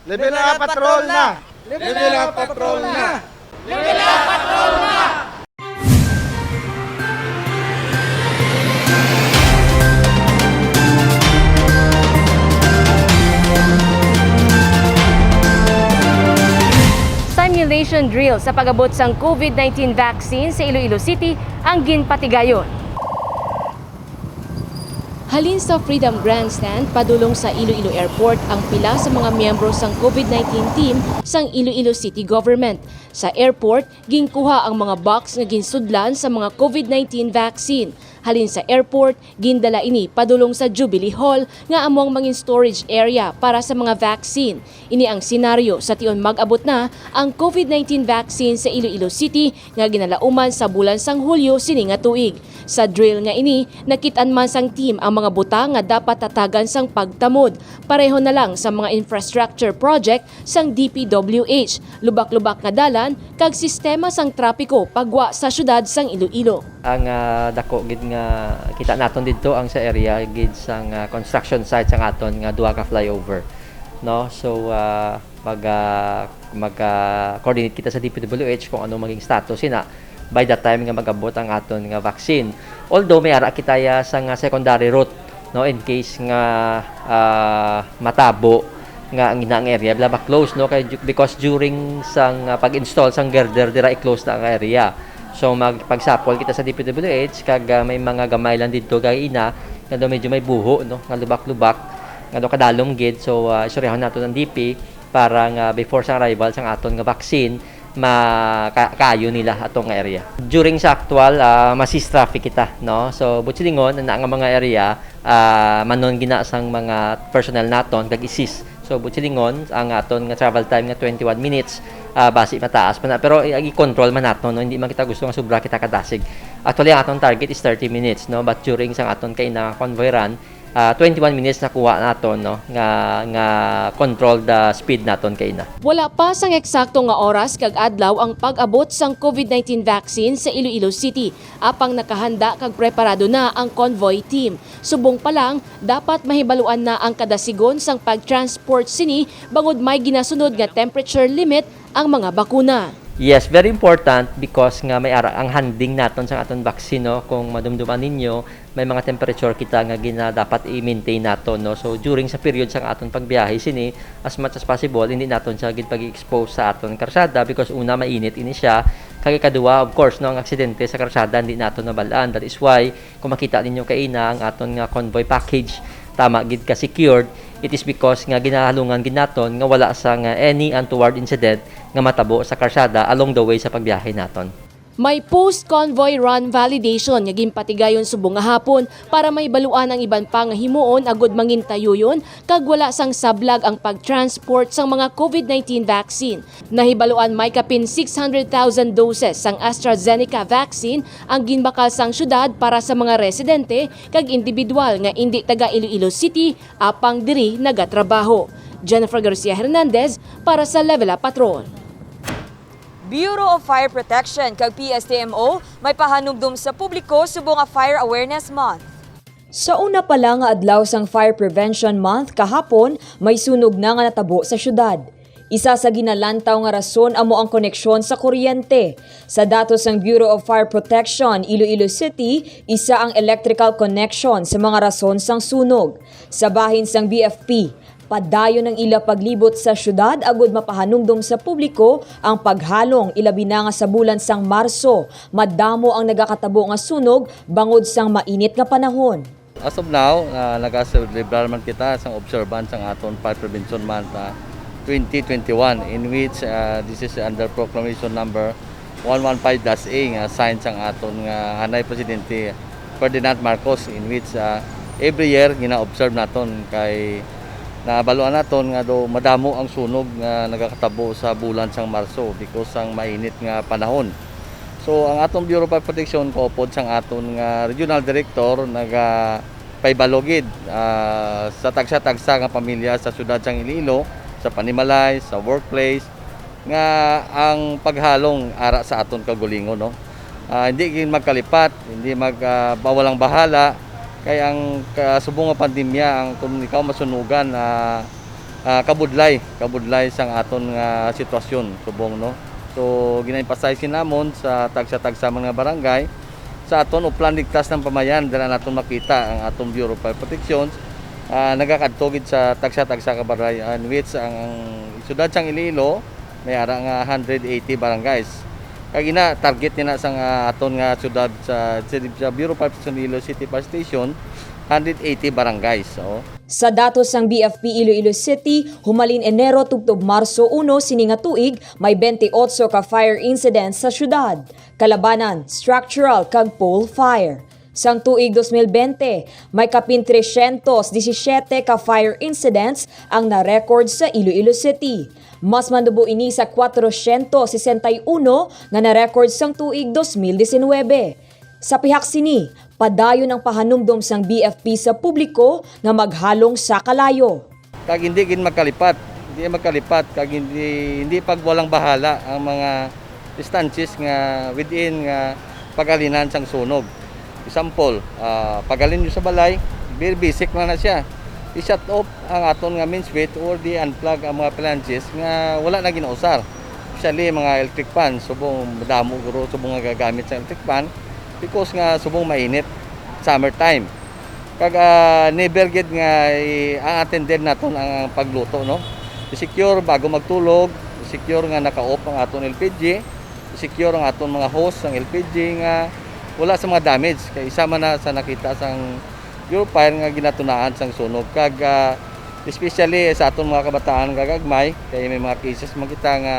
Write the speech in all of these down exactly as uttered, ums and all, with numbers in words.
Level up patrol na! Level up patrol na! Simulation drill sa pag-abot sang COVID nineteen vaccine sa Iloilo City ang ginpatigayon. Halin sa Freedom Grandstand padulong sa Iloilo Airport ang pila sa mga miyembro sang COVID nineteen team sang Iloilo City Government. Sa airport, ginkuha ang mga box nga ginsudlan sa mga COVID nineteen vaccine. Halin sa airport, gindala ini padulong sa Jubilee Hall nga amo ang mangin storage area para sa mga vaccine. Ini ang senaryo sa tion mag-abot na ang COVID nineteen vaccine sa Iloilo City nga ginalauman sa bulan sang Hulyo sini nga tuig. Sa drill nga ini, nakit-an man sang team ang mga butang nga dapat tatagan sang pagtamod, pareho na lang sa mga infrastructure project sang D P W H, lubak-lubak nga dalan, kag sistema sang trapiko pagwa sa siyudad sang Iloilo. Ang, ah, dako gid nga kita naton didto ang sa area gid sang, ah, construction site sang aton nga duha ka flyover, no? So, ah, mag, ah, mag, ah, coordinate kita sa D P W H kung ano maging status ina by the time nga mag-abot ang aton nga vaccine. Although may ara kita ya sa nga secondary route, no, in case nga, ah, matabo nga ang ina ang area bala ba close, no, kay ju-, because during sang, ah, pag-install sang girder dira i-close na ang area. So magpagsapol kita sa D P W H kag, ah, may mga gamay lang didto kay ina nga daw medyo may buho, no, nga lubak-lubak, nga daw kadalom gid. So, ah, istoryahon nato ang D P para nga before sa arrival sang aton nga vaccine, ma-, ka-, kaayo nila ato nga area. During sa actual, ah, ma-cease traffic kita, no? So, buot silingon, ana nga mga area, ah, manon gina sang mga personnel naton kag i-cease. So, buot silingon, ang aton nga travel time nga twenty-one minutes, ah, basi mataas pa na. Pero i-, i-control man naton, no? Hindi man kita gusto nga sobra kita kadasig. Actually, ang aton target is thirty minutes, no? But during sang aton kaina convoy run, ah, twenty-one minutes nakuha naton, no, nga, nga control the speed naton kaina. Wala pa sang eksakto nga oras kag adlaw ang pag-abot sang COVID nineteen vaccine sa Iloilo City, apang nakahanda kag preparado na ang convoy team. Subong pa lang, dapat mahibaluan na ang kadasigon sang pag-transport sini bangod may ginasunod nga temperature limit ang mga bakuna. Yes, very important because nga may ara ang handling naton sang aton vaccine, no? Kung madumduman ninyo, may mga temperature kita nga gina-, dapat i-maintain naton, no? So, during sa period sang aton pagbiyahe sini, as much as possible, hindi naton siya gid pag-i-expose sa aton karsada because una, mainit ini siya. Kag ikaduha, of course, no, ang aksidente sa karsada hindi naton mabal-an. That is why, kung makita ninyo kaina ang aton nga convoy package, tama gid ka secured, it is because nga ginahalungan gid naton nga wala sang, ah, any untoward incident nga matabo sa karsada along the way sa pagbiyahe naton. May post-convoy run validation nga ginpatigayon subong nga hapon para mahibaluan ang iban pa nga himuon agud mangintayuyon kag wala sang sablag ang pag-transport sang mga COVID nineteen vaccine. Nahibaluan may kapin six hundred thousand doses sang AstraZeneca vaccine ang ginbakal sang syudad para sa mga residente kag indibidwal nga indi taga Iloilo City apang diri nagatrabaho. Jennifer Garcia Hernandez para sa Level Up Patrol. Bureau of Fire Protection kag P S T M O may pahanumdom sa publiko subong nga Fire Awareness Month. Sa una pa lang nga adlaw sang Fire Prevention Month kahapon, may sunog na nga natabo sa syudad. Isa sa ginalantaw nga rason amo ang koneksyon sa kuryente. Sa datos sang Bureau of Fire Protection, Iloilo City, isa ang electrical connection sa mga rason sang sunog. Sa bahin sang B F P, padayon ang ila paglibot sa syudad agud mapahanumdom sa publiko ang paghalong, ilabi na nga sa bulan sang Marso, madamo ang nagakatabo nga sunog bangod sang mainit nga panahon. As of now, ah, nagaselebrar man kita sang observance sang aton Fire Prevention Month, ah, twenty twenty-one, in which, ah, this is under proclamation number one one five dash A nga signed sang aton nga hanay Presidente Ferdinand Marcos, in which, ah, every year gina-observe naton kay nabaluan naton nga do madamo ang sunog nga nagakatabo sa bulan sang Marso because sang mainit nga panahon. So, ang aton Bureau of Fire Protection, kaupod sang aton nga Regional Director, nagapahibalo gid, ah, sa tagsa-tagsa nga pamilya sa siyudad sang Iloilo, sa panimalay, sa workplace, nga ang paghalong ara sa aton kaugalingon, no? Ah, hindi gid magkalipat, hindi mag, ah, mawalang bahala, kay ang kasubong nga pandemya, ang kung ikaw masunugan, ah, ah, kabudlay, kabudlay sang aton nga sitwasyon subong, no. So, gina-emphasize namon sa tagsa-tagsa man nga barangay, sa aton uplan ligtas ng pamayan, dala naton makita ang aton Bureau of Fire Protection, ah, nagakadto gid sa tagsa-tagsa ka barangay, in which ang, ang siyudad sang Iloilo may ara nga hundred eighty barangays. Kag ina, target nila sang, ah, aton nga siyudad sa, sa Bureau of Fire Protection Iloilo City Fire Station, hundred eighty barangays. So, Sa datos sang B F P Iloilo City, humalin Enero tubtob Marso uno sini nga tuig, may twenty-eight ka fire incidents sa siyudad. Kalabanan, structural kag pole fire. Sang tuig dos mil bente, may kapin tresyentos disisiete ka fire incidents ang na-record sa Iloilo City. Mas mandubo ini sa kwatrosyentos sesenta y uno nga na-record sang tuig dos mil disinwebe. Sa pihak sini, padayon ang pahanumdom sang B F P sa publiko nga maghalong sa kalayo. Kag hindi gid magkalipat, hindi magkalipat, kag hindi, hindi pagwalang bahala ang mga instances nga within nga pagalinan sang sunog. Example, ah, pagalin nyo sa balay, very basic lang na siya. I-shut off ang aton nga main switch or di unplug ang mga appliances nga wala na ginausar. Especially mga electric fan, subong madamo guro subong nga gagamit sa electric fan because nga subong mainit, summertime. Kag, ah, never gid nga i-, ang attended naton ang pagluto, no? I-secure bago magtulog, i-secure nga naka-off ang aton L P G, i-secure ang aton mga hose sang L P G nga wala sa mga damage. Kay isa man na sa nakita sang Bureau of Fire nga ginatunaan sang sunog. Kag, ah, especially sa aton mga kabataan nga gagmay, kay may mga cases man kita nga,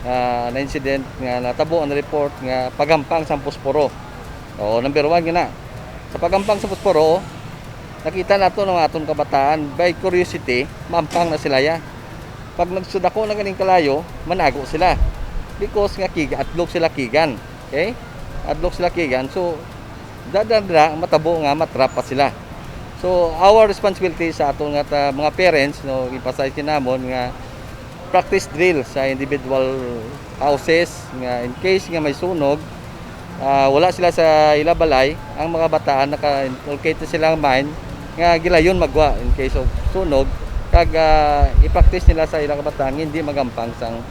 ah, na incident nga natabo ang report nga paghampang sang posporo. Oo, number one gina. Sa paghampang sa posporo, nakita nato nga aton kabataan, by curiosity, mahampang na sila ya. Pag nagsudako na ganing kalayo, manago sila. Because nga kig-, adlok sila kigan. Okay? Adlok sila kigan. So, dadadra, matabo nga matrap pa sila. So, our responsibility sa aton nga ta-, mga parents, no, emphasize namon nga practice drill sa individual houses nga in case nga may sunog, ah, wala sila sa ila balay, ang mga bataan naka-inculcate na sila mind nga gilayon magwa in case of sunog, kag, ah, i-practice nila sa ila kabataan nga hindi magampang sang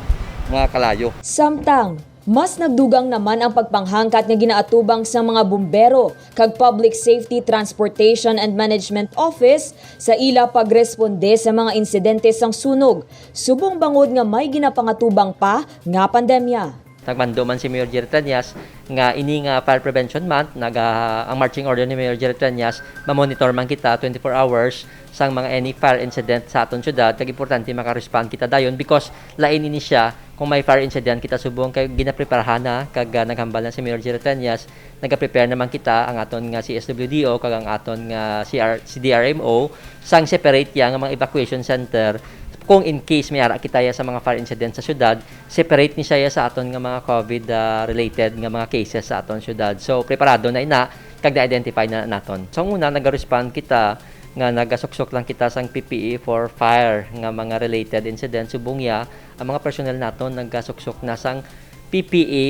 mga kalayo. Samtang, mas nagdugang naman ang pagpanghangkat nga ginaatubang sang mga bumbero kag Public Safety Transportation and Management Office sa ila pagresponde sa mga insidente sang sunog, subong bangod nga may ginapangatubang pa nga pandemya. Nagmando man si Mayor Jerry Treñas nga ini nga Fire Prevention Month, naga-, ang marching order ni Mayor Jerry Treñas, mamonitor man kita twenty-four hours sang mga any fire incident sa aton syudad, kag importante maka-respond kita dayon because lain ini siya kung may fire incident kita subong kay ginapreparahan na kag, ah, naghambal na si Mayor Jerry Treñas, nagaprepare naman kita, ang aton nga C S W D O kag ang aton nga C R, C D R M O sang separate ya nga mga evacuation center kung in case may ara kita ya sa mga fire incident sa syudad, separate ni siya ya sa aton nga mga COVID, ah, related nga mga cases sa aton syudad. So, preparado na ina kag na-identify na naton. Sa una, naga-respond kita nga nagasuksok lang kita sang P P E for fire nga mga related incident. Subong ya, ang mga personnel naton nagasuksok na sang P P E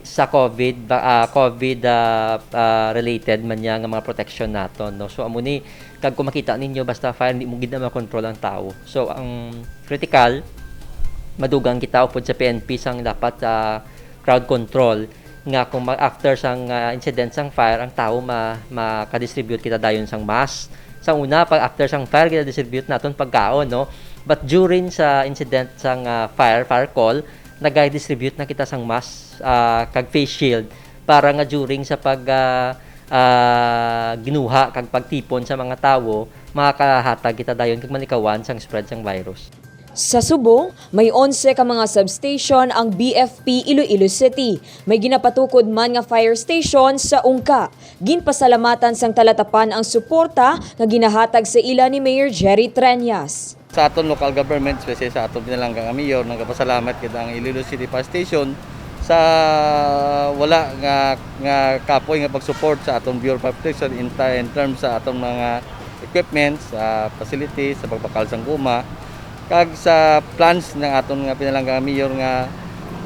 sa COVID, ba, ah, COVID, ah, ah, related man niya nga mga protection naton, no? So, amo ni, kag kung makita ninyo, basta fire, hindi mo gid na makontrol ang tao. So, ang critical, madugang kita upod sa P N P sang dapat, ah, crowd control nga kung ma-, after sang, ah, incident sang fire, ang tao ma-, makadistribute kita dayon sang mask. Sa una, pag after sang fire, gina-distribute naton pagkaon, no? But during sa incident sang, ah, fire, fire call, nagay-distribute na kita sang mask, ah, kag face shield para nga during sa pag, ah, ah, ginuha kag pagtipon sa mga tawo, makakahatag kita dayon kag malikawan sang spread sang virus. Sa subong, may onse ka mga substation ang B F P Iloilo City. May ginapatukod man nga fire station sa Ungka. Ginpasalamatan sang Talatapan ang suporta nga ginahatag sa ila ni Mayor Jerry Treñas. Sa aton local government, especially sa aton pinalangga nga mayor, nagapasalamat kita ang Iloilo City Fire Station sa wala nga, nga kapoy nga pag-support sa aton Bureau of Fire Protection in, ta-, in terms sa aton mga equipments, sa facilities, sa pagbakal sang guma, kag sa plans ng aton nga pinalangga nga mayor nga,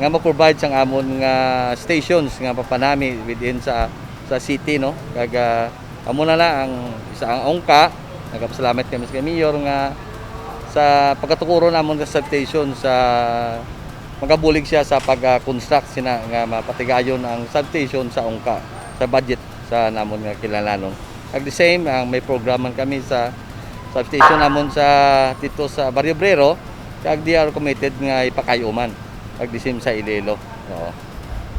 nga mag-provide sang amon nga stations nga papanami within sa, sa city, no? Kag, ah, amo na na ang isa ang Ungka. Nagapasalamat kami sa mayor nga Sa pagkatukuron namon sa substation, sa magabulig siya sa pag-construct sina nga mapatigayon ang substation sa ungka sa budget sa namon nga kinahanglanon. At the same, ang may program man kami sa substation namon sa, dito sa Barrio Obrero, kag they are committed nga ipakay-uman, at the same sa Iloilo. Oo.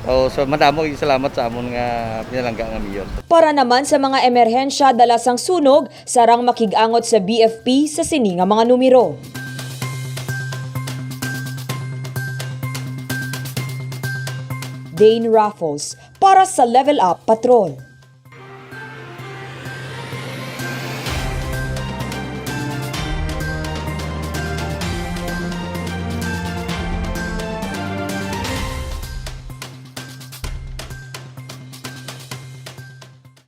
So, so madamo yung salamat sa amon nga pinalangga nga mayor. Para naman sa mga emerhensya dala sang sunog, sarang makig-angot sa B F P sa sini nga mga numero. Dane Raffles para sa Level Up Patrol.